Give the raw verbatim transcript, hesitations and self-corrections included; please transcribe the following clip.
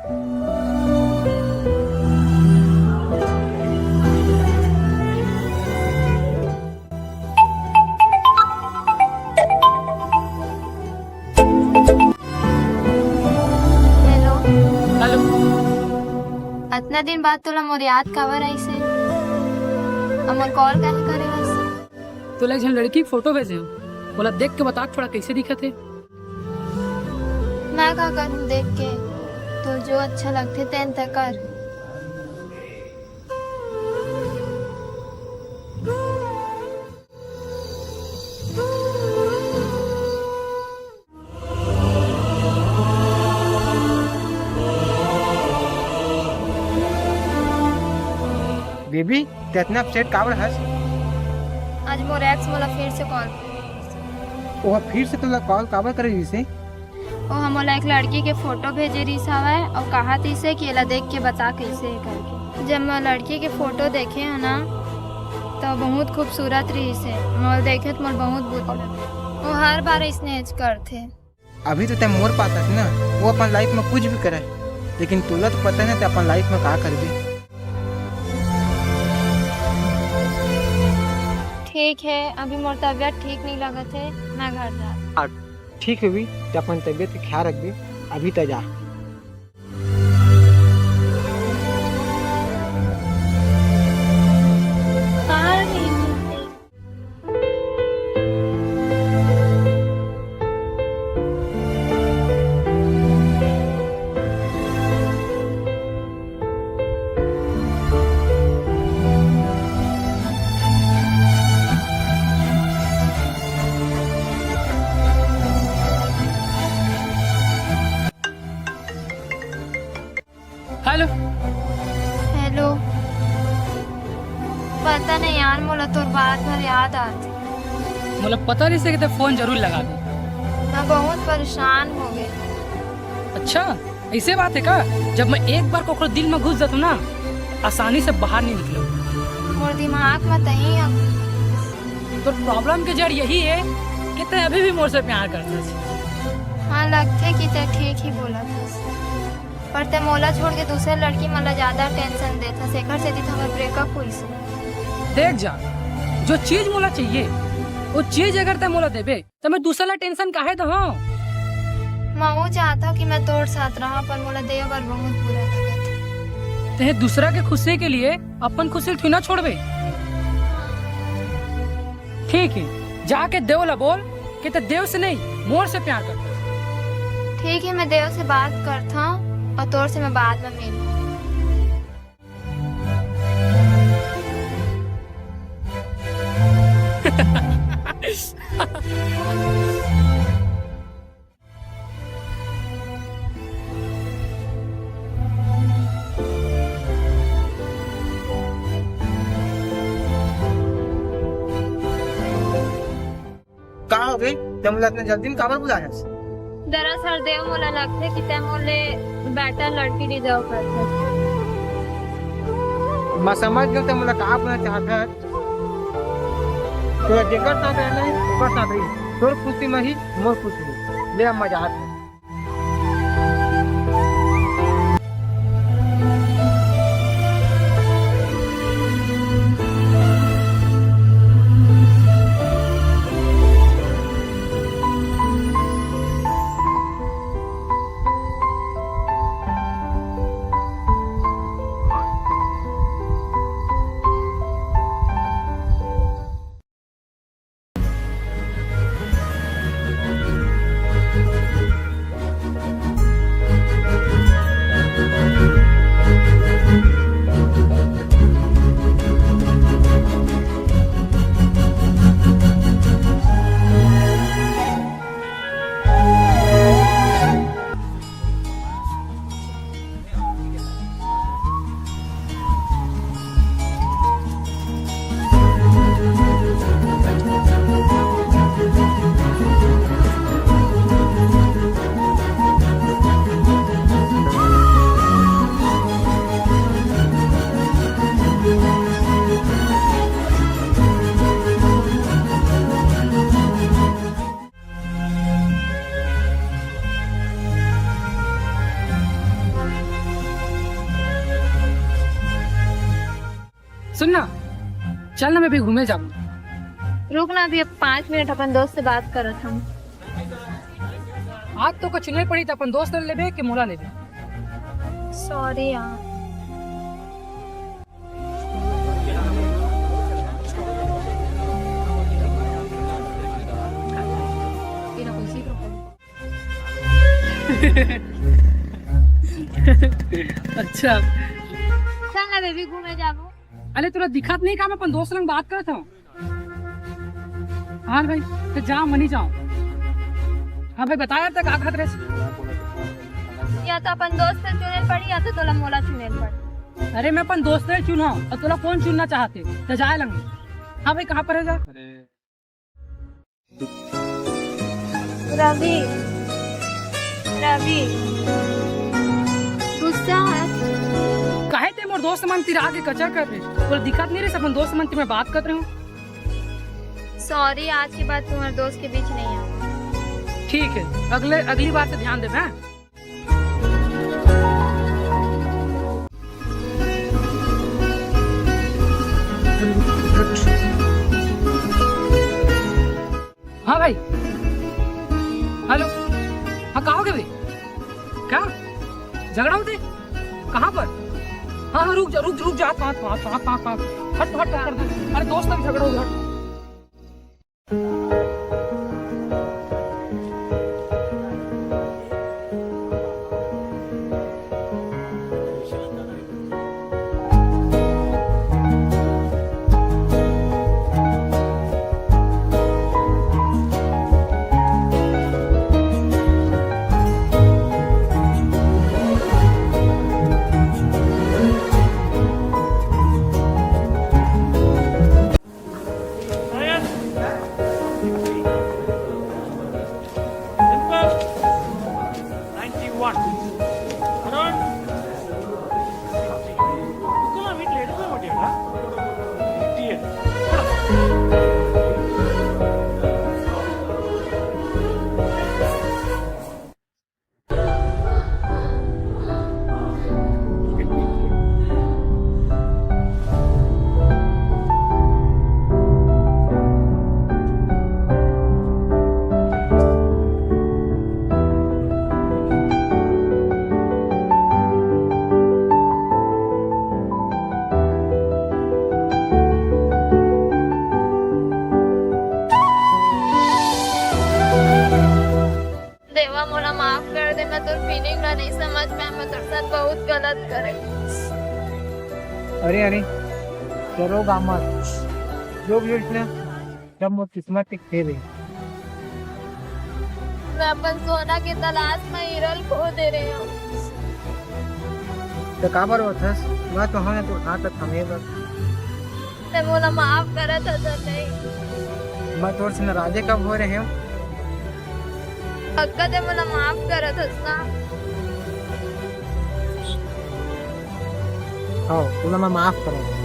Hello. Hello. अतना दिन बाद तोला मोर याद काबर आइस हे? अउ मोर कॉल काहे करे हस? तोला एक झन लड़की के फोटो भेजे हंव, ओला देख के बता थोड़ा कइसे दिखत हे। मैं का करूं देख के? तोर जो अच्छा लगथे तेन तैं कर। बेबी, तैं अतना अपसेट काबर हस? आज मोर एक्स मोला फिर से कॉल करे रिहिस। ओह फिर से तोला कॉल काबर करे रिहिस हे? ओह मोला एक लड़की के फोटो भेजे रिहिस हवय अउ काहत रिहिस हे कि एला देख के बता कइसे हे करके। जब मैं लड़की के फोटो देखे हंव ना, त बहुत खूबसूरत रिहिस हे। मोला देखे त मोला बहुत बुरा लगे। ओह हर बार अइसनेच करथे। अभी तो तैं मोर पास हस ना, वो अपन लाइफ में कुछ भी करे, लेकिन तोला तो पता नहीं तैं अपन लाइफ में का करबे। ठीक हे, अभी मोर तबीयत ठीक नहीं लगत हे, मैं घर जा। हाँ, ठीक हे भी, तैं अपन तबीयत के ख्याल रखबे, अभी तैं जा। हेलो। हेलो। पता नहीं यार, मोला तोर बात भर याद आत। मोला पता नहीं से कि तैं फोन जरूर लगा दे। मैं बहुत परेशान हो गए। अच्छा, ऐसे बात है का? जब मैं एक बार कोकरो दिल में घुस जाता हूँ ना, आसानी से बाहर नहीं निकलो। मोर दिमाग में तही अब। तो प्रॉब्लम के जड़ यही है कि तैं अभी भी मोर से प्यार करता है। हाँ, लगते कि तैं ठीक ही बोला था। पर तैं मोला छोड़ के दूसरे लड़की मन ला ज्यादा टेंशन देथस, एकर सेती तो हमर ब्रेकअप होइस हे। देख जा, जो चीज मोला चाहिए, वो चीज अगर तैं मोला देबे, त मैं दूसरा ला टेंशन काहे दहूं? मैं वो चाहता हूँ कि मैं तोर साथ रहा, पर मोला देव बर बहुत बुरा लगत हे। तैं दूसरा के खुशी के लिए अपन खुशी ल थोड़ी ना छोड़बे। ठीक है, जाके देव ला बोल कि तैं देव से नहीं, मोर से प्यार करता। ठीक है, मैं देव से बात करता हूँ और तोर से मैं बाद में मिलूँ। का हो गे? तैं मोला अतना जल्दी में काबर बुलायस? दरअसल देव, मोला लगथे कि तैं मोर ले बेटर लड़की डिजर्व करथस। मैं समझ गेंव तैं मोला का बोलना चाहत हस। तोला जेकर साथ रहना हे, ओकर साथ रही। तोर खुशी में ही मोर खुशी हे। ले, अब मैं जात हूँ। सुन ना, चल ना, मैं भी घूमे जाऊँ। रुक ना, अभी अब पाँच मिनट अपन दोस्त से बात करत हूँ। आज तो कुछ नहीं पड़ी, तो अपन दोस्त ले लेबे कि मोला लेबे? सॉरी यार। अच्छा। चल ना बेबी, घूमे जाबो। अरे, तोला दिखत नहीं का, मैं अपन दोस्त संग बात करत हूँ। हाँ भाई, तो जा, मनी जाओ। हाँ भाई, बता यार, तक आघात रहे। या तो अपन दोस्त से चुने पड़ी, या तो तोला मोला चुने पड़ी। अरे, मैं अपन दोस्त नहीं चुना, और तोला कौन चुनना चाहते? तो जाए लंगे। हाँ भाई, कहाँ पर है जा? रवि, रवि, गुस्सा है? काहे ते मोर दोस्त मन तिर आके कचर कर रहे? तोला दिखत नहीं रहे, अपन दोस्त मन तिर मैं बात कर रहे हूँ। सॉरी, आज के बाद तुम्हारे दोस्त के बीच नहीं आऊँ। ठीक है, अगले, अगली बार से ध्यान देबे, हाँ? हाँ भाई, हेलो। हाँ, कहाँ हो गए भाई? क्या झगड़ा होते? कहाँ पर? हाँ हाँ, रुक जा, रुक रुक जा, हाथ, हाथ, हाथ, हाथ, हाथ, हट हट हट कर दे। अरे दोस्त, अभी झगड़ा हो गया, हट। Ninety-one. देवा, मोला माफ कर दे, मैं तोर फीलिंग ला नहीं समझ पाए, मैं तोर साथ बहुत गलत करे। अरे अरे, चलो गामत, जो भी होइस ना, सब मोर किस्मत के खेल है। मैं अपन सोना के तलाश में हीरल खो दे रहे हूँ। तो काबर होथस? मैं तो हूँ ना, तो हाथ थमे बर। ते मोला माफ करत हस नहीं? मैं तोर से नाराजे कब हो रहे हूँ? पक्का ते मोला माफ करत हस ना? हाँ, तोला मैं माफ करत हूँ।